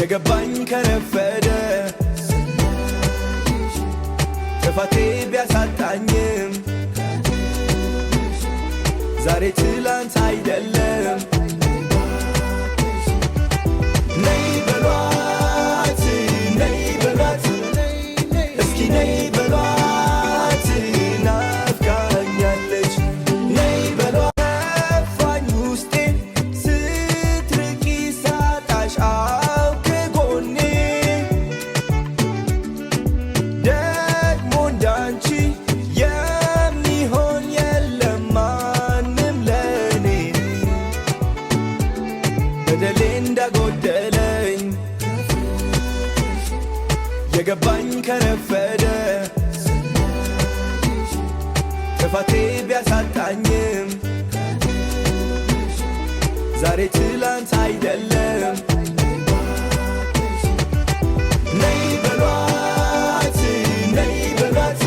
የገባኝ ከረፈደ፣ ጥፋቴ ቢያሳጣኝም ዛሬ ትላንት አይደለም። ነይ በሏት፣ ነይ በሏት፣ እስኪ ነይ በሏት፣ ናፍቃኛለች። ነይ በሏት። ከፋኝ ውስጤ ስትርቂ ሳጣሽ አው ከጎኔ፣ ደግሞ እንዳንቺ የሚሆን የለም ማንም ለኔ። በደሌ እንዳጎደለኝ የገባኝ ከረፈደ፣ ጥፋቴ ቢያሳጣኝም ዛሬ ትላንት አይደለም። ነይ በሏት፣ ነይ በሏት፣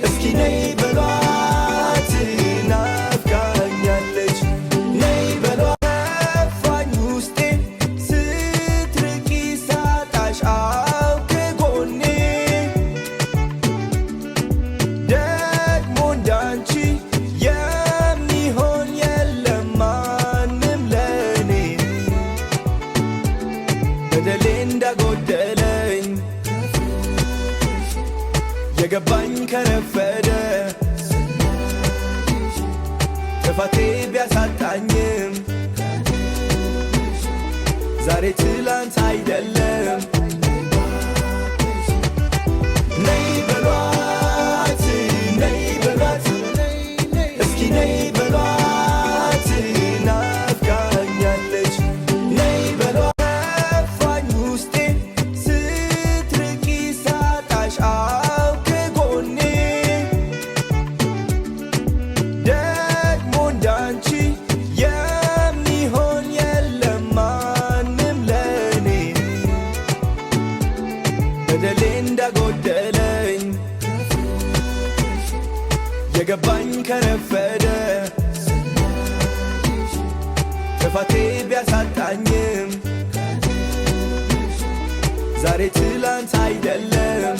እስኪ ነይ በሏት፣ ናፍቃኛለች። ነይ በሏት። ከፋኝ ውስጤ ስትርቂ ሳጣሽ አው ከጎኔ፣ ደግሞ እንዳንቺ የሚሆን የለም ማንም ለኔ። በደሌ እንዳጎደለኝ የገባኝ ከረፈደ፣ ጥፋቴ ቢያሳጣኝም ዛሬ ትላንት አይደለም። ነይ በሏት፣ ነይ በሏት፣ እስኪ ነይ በሏት፣ ናፍቃኛለች። ነይ በሏት። ከፋኝ ውስጤ ስትርቂ ሳጣሽ አው ከጎኔ፣ ደግሞ እንዳንቺ የሚሆን የለም ማንም ለኔ። በደሌ እንዳጎደለኝ የገባኝ ከረፈደ፣ ጥፋቴ ቢያሳጣኝም ዛሬ ትላንት አይደለም።